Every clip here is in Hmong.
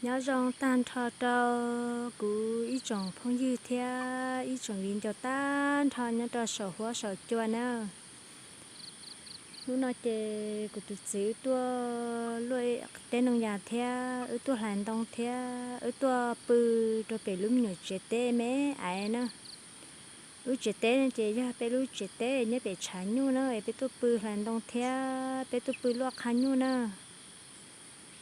Nyob zoo tag nrho rau kuv ib tsoom phooj ywg thiab ib tsoom viv ncaus tag nrho nyob rau saum huab saum cua na. Hnub no ces kuv tus txiv wb tuaj luaj teb ntoo yas thiab wb tuaj hlais ntoo thiab wb tuaj pw rau pem lub me nyuam tsev teb me aiv na. Lub tsev teb no ces yog peb lub tsev teb nyob pem tshav nyuj na, es peb tuaj pw hlais ntoo thiab peb tuaj pw luaj qhab nyuj na.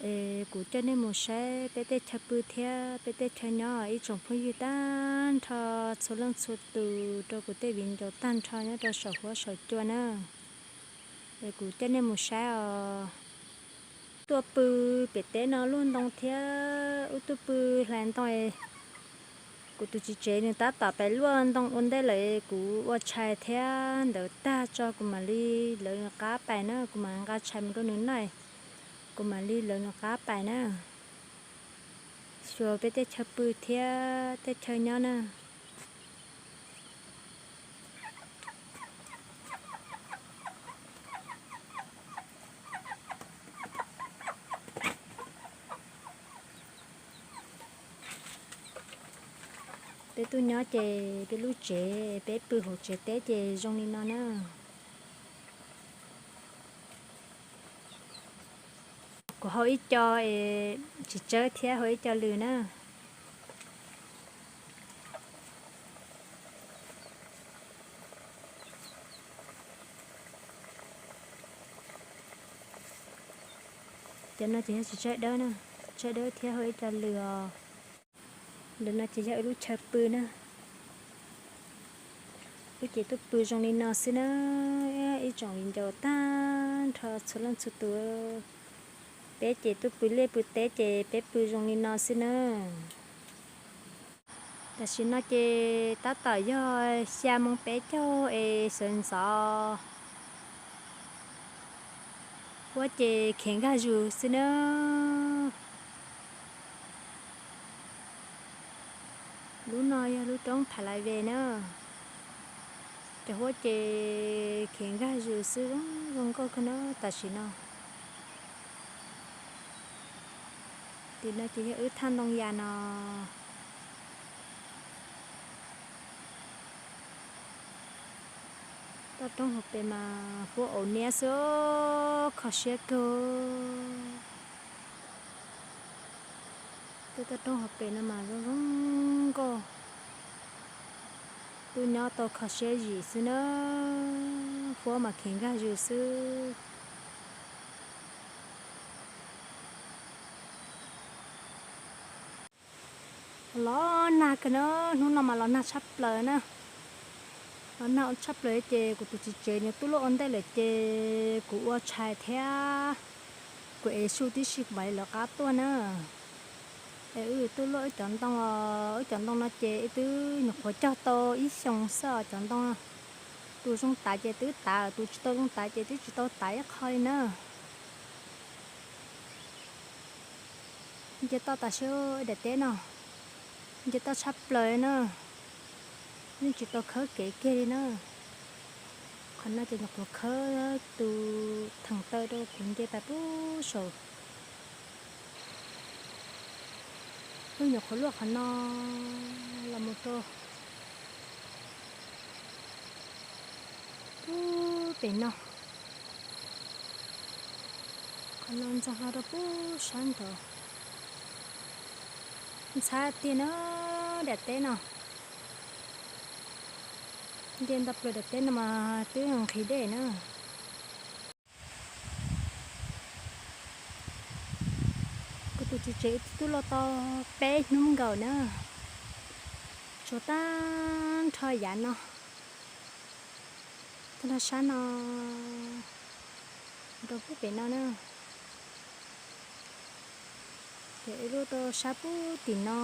Es kuv coj nej mus saib peb tej chaw pw thiab peb tej chaw nyob ib tsoom phooj ywg tag nrho txhua leej txhua tus rau kuv tej viv ncaus tag nrho nyob rau saum huab saum cua na. Es kuv coj nej mus saib os. Tuaj pw pem teb no luaj ntoo thiab wb tuaj pw hlais ntoo. Kuv tus txiv tsev nws tab tom pem luaj ntoo ua ntej lawm, kuv ua tshais thiab ntawd tag tso kuv mam li lawv nws qab pais na, kuv mam nqa tshais mus rau nws noj, kuv mam li lawv nws qab pais na. Xyuas peb tej chaw pw thiab tej chaw nyob na. Peb tuaj nyob ces peb lub tsev, peb pw hauv tsev teb ces zoo li no na. Kuv hau ib co es tsis tsawb thiab hau ib co lws na. Cov no ces yog tsis tsawb dawb na, tsawb dawb thiab hau ib co lws os. Ntawm no ces yog wb lub chaw pw na. Wb ces tuaj pw zoo li no xwb na, ib tsoom viv ncaus tag nrho txhua leej txhua tus. Peb ces tuaj pw liaj pw teb ces peb pw zoo li no xwb na. Tam sim no ces tab tom yog xya moo peb caug es sawv ntxov. Huab ces khiav nkag zus xwb na. Lub no yog lub roob Pha Lais Ves na. Cov huab ces khiav nkag zus xwb zoo zoo nkauj kawg na tam sim no. Tim no ces yog wb thaj ntoo yas no. Toj roob hauv pes mas huab aum niab xwb, kho siab kawg. Tej toj roob hauv pes no mas zoo zoo nkauj. Tuaj nyob tau kho siab zim xwb na, huab mas khiav nkag zus xwb. Los nag kawg na, hnub no mas los nag tshaj plaws na. Los nag tshaj plaws ces kuv tus txiv tsev nws tuaj luaj ua ntej lawm ces kuv ua tshais thiab kuv ev su tib si kuv mam li lawv qab tuaj na. Es wb tuaj luaj wb cov ntoo, wb cov ntoo no ces wb twb nyuam qhuav cog tau ib xyoos xwb os cov ntoo. Tus zoo tav ces twb tav, tus tsis tau zoo tav ces twb tsis tau tav ib qho li na. Nce toj tas seb daim teb no, nce toj tshaj plaws na, yeej tsis tau khawb kev kiag li na. Qhov no ces nyuam qhuav khawb tus theem taw rau kuv nce pais pub saum. Wb nyuam qhuav luaj qhov no los mus rau pub pem no. Qhov no ntxeev hlo rau pub sab nraud. Ntxhab tiag na, daim teb no. Nce nto plaws daim teb no mas twb nqhis dej na. Kuv tus txiv tsev twb tuaj luaj tau peb hnub nkaus na. Tshuav tag nrho yav no, tag nrho sab no, rau pub pem no na. Ces wb luaj rau sab pub tim no.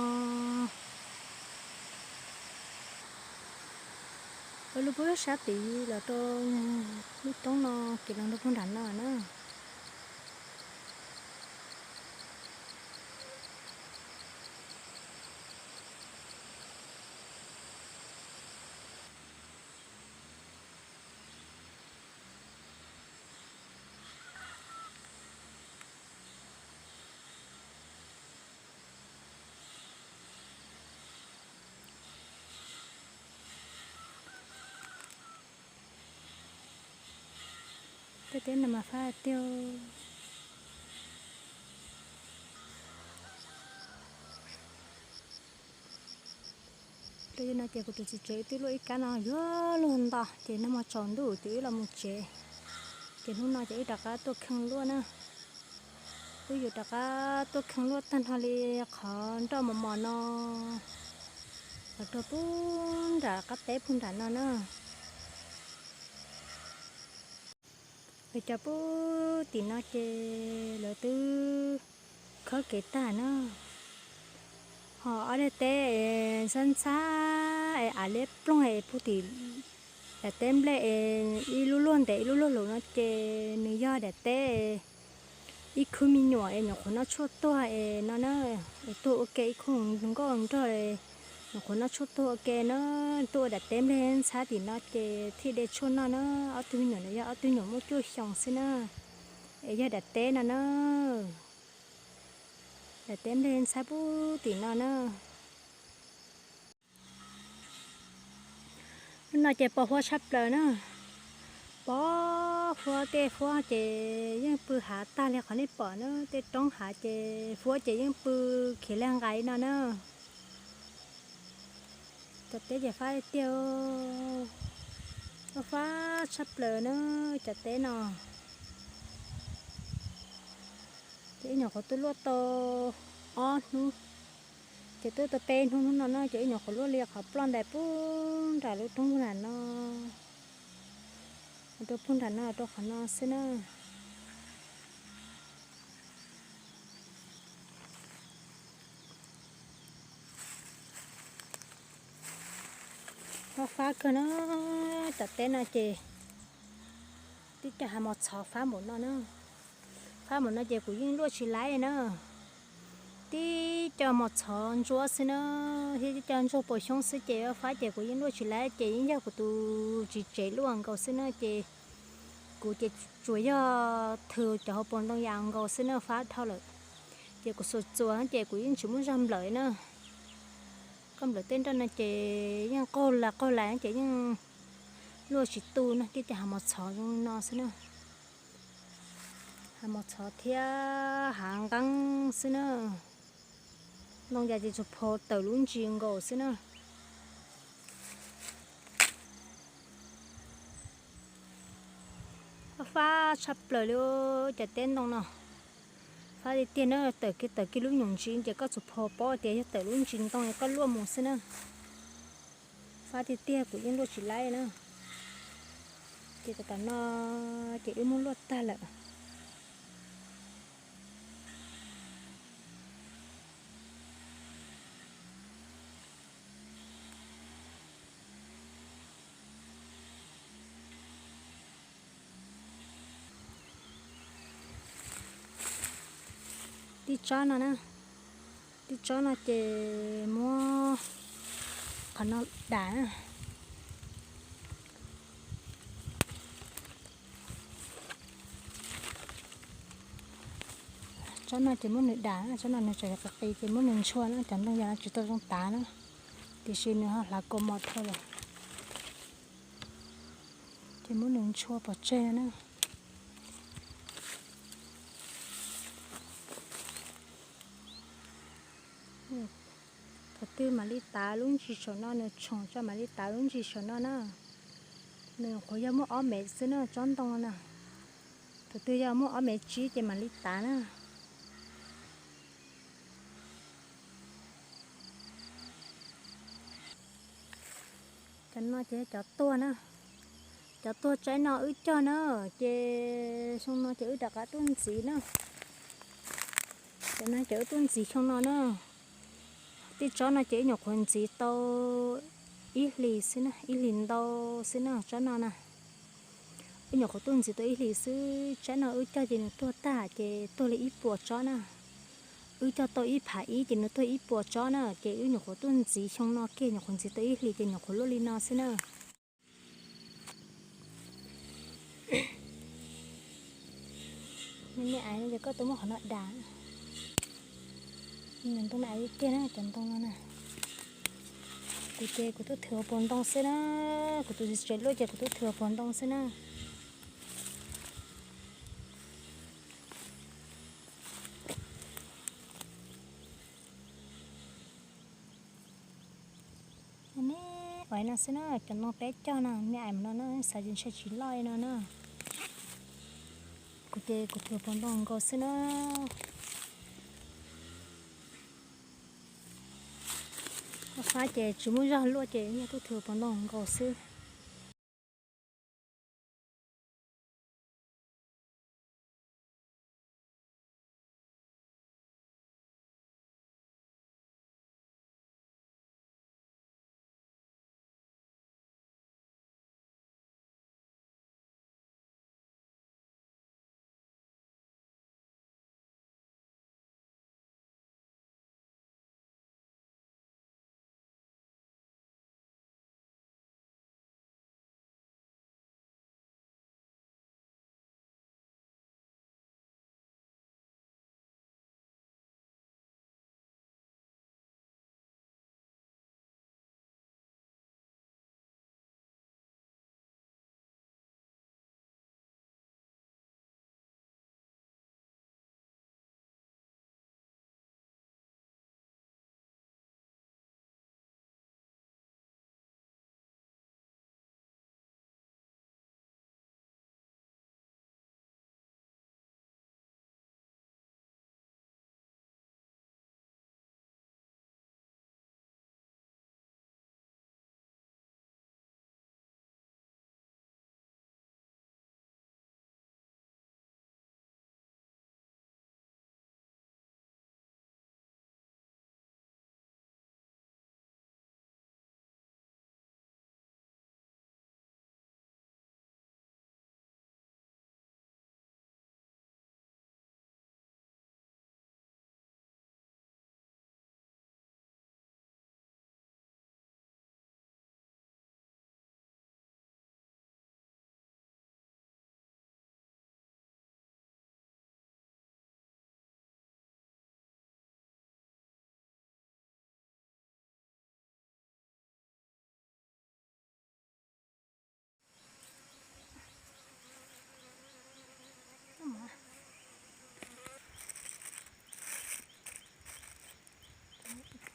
Wb luaj pub sab tid los rau lub roob no kev los nrog pug nram no na. Teb no mas fab tiag. Rau no ces kuv tus txiv tsev wb twb luaj ib kab no yuav luag nto ces nag hmo tsaus ntuj ces wb los mus tsev. Ces hnub no ces wb rov qab tuaj kheej luaj na. Wb yuav rov qab tuaj kheej luaj tag nrho li qhov nroj mos mos no los rau puag nram qab teb puag nram no na. Es cov puag tim no ces lawv twb khawb kev tag na. Ho ob daim teb es ntxhab ntxhab es av liab ploog es puag tim daim teb nplej es ib lub luag ntev ib lub luag luv no ces nws yog daim teb ib khwb me nyuam es nyuam qhuav noj tshuaj tuag es no na, es tuag ua ke ib khub nkauj nraug, nyuam qhuav noj tshuaj tuag ua ke na, tuaj ua daim teb nplej ntxhab tim no ces thiaj de tshuaj noj na. Ob tug me nyuam no yog ob tug me nyuam muaj cuaj xyoos xwb na, es yog daim teb no na, daim teb nplej ntxhab puag tim no na. Hnub no ces pos huab tshaj plaws na, pos huab, tej huab ces yeej pw hav tag li qhov nej pom na, tej roob hav ces huab ces yeej pw khiav lag nqais no na. Cov teb ces fab tiag, fab tshaj plaws na, cov teb no. Ces ib nyuam qhuav tuaj luaj tau ob hnub, ces tuaj tau peb hnub, hnub no na ces ib nyuam qhuav luaj li qhov ploj ntais puag nram lub roob puag nram no, rau puag nram no rau qhov no xwb na. Fab fab kawg na, cov teb no ces tib co hav mos txhov fab npaum no na. Fab npaum no ces kuv yeej luaj tsis laib na. Tib co mos txhov ntsuab xwb na, thiab tib co ntsuag puas xyoob xwb ces fab ces kuv yeej luaj tsis laib ces yeej yog kuv tus txiv tsev luaj nkaus xwb na ces kuv ces tsuas yog thws cov hauv paus ntoo yam nkaus xwb na fab dhau lawm. Ces kuv xuas txuas ces kuv yeej tsis muaj zog nplawm na. Koj nplawm tej nroj no ces yeej qaug las qaug las ces yeej luaj tsis tu na, tib co hav mos txhov zoo no xwb na. Hav mos txhov thiab hav nqeeb xwb na. Ntoo yas ces tsuas phau tawm lub ntsis nkaus xwb na. Fab tshaj plaws li cov teb ntoo no. Fab tiag tiag na, tawm kiag tawm kiag lub nyuam ntsis ces koj tsuas phau paub tias yog tawm lub ntsis ntoo koj luaj mus xwb na. Fab tiag tiag kuv yeej luaj tsis laib na. Ces tom tom no ces wb muab luaj tag lawm. Tib tsob no na, tib tsob no ces muab qhov no dam na. Tsob no ces muab nws dam, tsob no nws tseem qis qis ces muab nws ntshua na, cov ntoo yas no tsis tau zoo tav na, tiam sis nws ho hlav kaus mom dhau lawm, ces muab nws ntshua pov tseg na. Thaum twg mam li tav lub ntsis saum no, nws tshoom tso mam li tav lub ntsis saum no na. Nws nyuam qhuav yog muaj ob mev xwb na, tsob ntoo no na. Thaum twg yog muaj ob mev tsib ces mam li tav na. Cov no ces cov tuag na, cov tuag tsaib no wb cog na, ces xyoo no ces wb rov qab tuaj ntxiv na. Cov no ces wb tuaj ntxiv xyoo no na. Tej tsob no ces wb nyuam qhuav ntxiv tau ib hlis xwb na, ib hlis ntau xwb na tsob no na. Wb nyuam qhuav tuaj ntxiv tau ib hlis xwb, tsaib no wb cog ces nws tuag tag ces tuag li ib puas tsob na. Wb cog tau ib phav ib ces nws tuag ib puas tsob na, ces wb nyuam qhuav tuaj ntxiv xyoo no kiag nyuam qhuav ntxiv tau ib hlis ces nyuam qhuav luaj li no xwb na. Nej ais no ces koj tuaj muab qhov no dam. Ntoo no ais tiag na, cov ntoo no na. Kuv ces kuv tuaj thwv hauv paus ntoo xwb na, kuv tus txiv tsev luaj ces kuv tuaj thwv hauv paus ntoo xwb na. No xwb na, cov ntoo peb cog no, me aim no na, xav tias ntshe tsis loj li no na. Kuv ces kuv thuav pov ntoo nkaus xwb na. Ua fab ces tsis muaj zog luaj ces yog tuaj thuav pov ntoo nkaus xwb.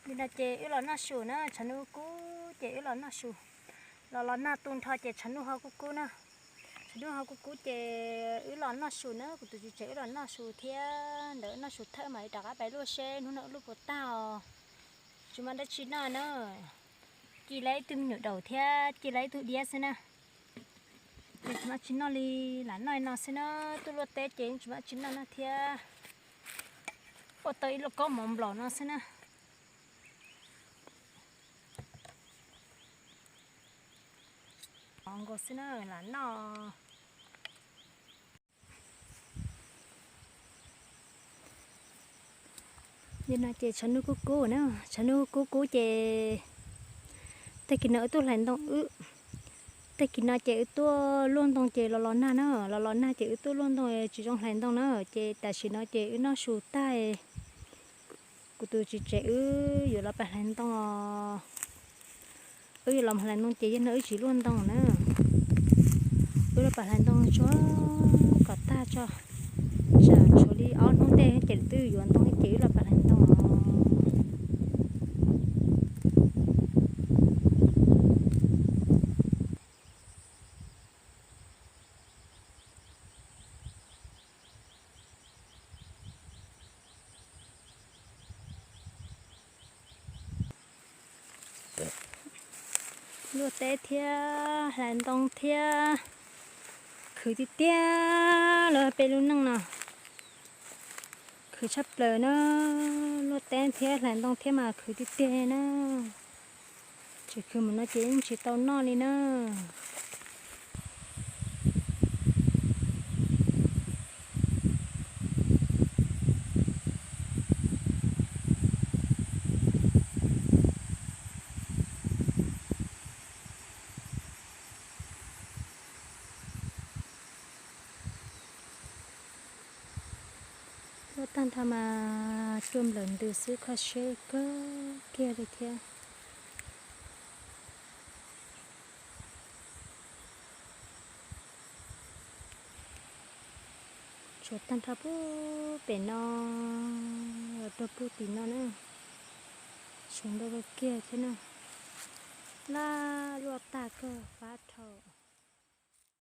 Li no ces wb los noj su na, tshav ntuj kub ces wb los noj su. Los los nag tu nrho ces tshav ntuj ho kub kub na. Tshav ntuj ho kub kub ces wb los noj su na, kuv tus txiv tsev wb los noj su thiab ntawd, noj su thawj mam li rov qab pais luaj seb hnub no wb luaj puas tag os. Tsis muaj dab tsi noj na. Ci lawv ib tug me nyuam daum thiab ci lawv ib tug diab xwb na. Ces tsis muaj dab tsi noj li, lam noj no xwb na, tuaj luaj teb ces tsis muaj dab tsi noj no thiab. Ua tau ib lub kaub mov nplaum no xwb na. Mov nkaus xwb na, lam noj. Li no ces tshav ntuj kub kub na, tshav ntuj kub kub ces tag kis no wb tuaj hlais ntoo wb. Tag kis no ces wb tuaj luaj ntoo ces los los nag na, los los nag ces wb tuaj luaj ntoo tsis zoo hlais ntoo na, ces tam sim no ces wb noj su tag. Kuv tus txiv tsev wb yuav los pais hlais ntoo os. Wb yuav los hlais ntoo ces yog no wb tsis luaj ntoo na. Wb los pais hlais ntoo tso kom tag tso. Tsam tshuav li ob hnub ntej ces lwm twb yuav ntoo ces wb los pais hlais ntoo os. Luaj teb thiab hlais ntoo thiab, khwv tiag tiag li peb lub neej no. Khwv tshaj plaws na, luaj teb thiab hlais ntoo thiab mas khwv tiag tiag na. Tsis khwv mus no ces yeej tsis tau noj li na. Luaj tag nrho mas cua nplawm ntws xwb, kho siab kawg kiag li thiab. Tshuav tag nrho puag pem no, rau puag tim no na. Tshuav ntau kawg kiag thiab na. Laj luaj tag kawg, fab dhau.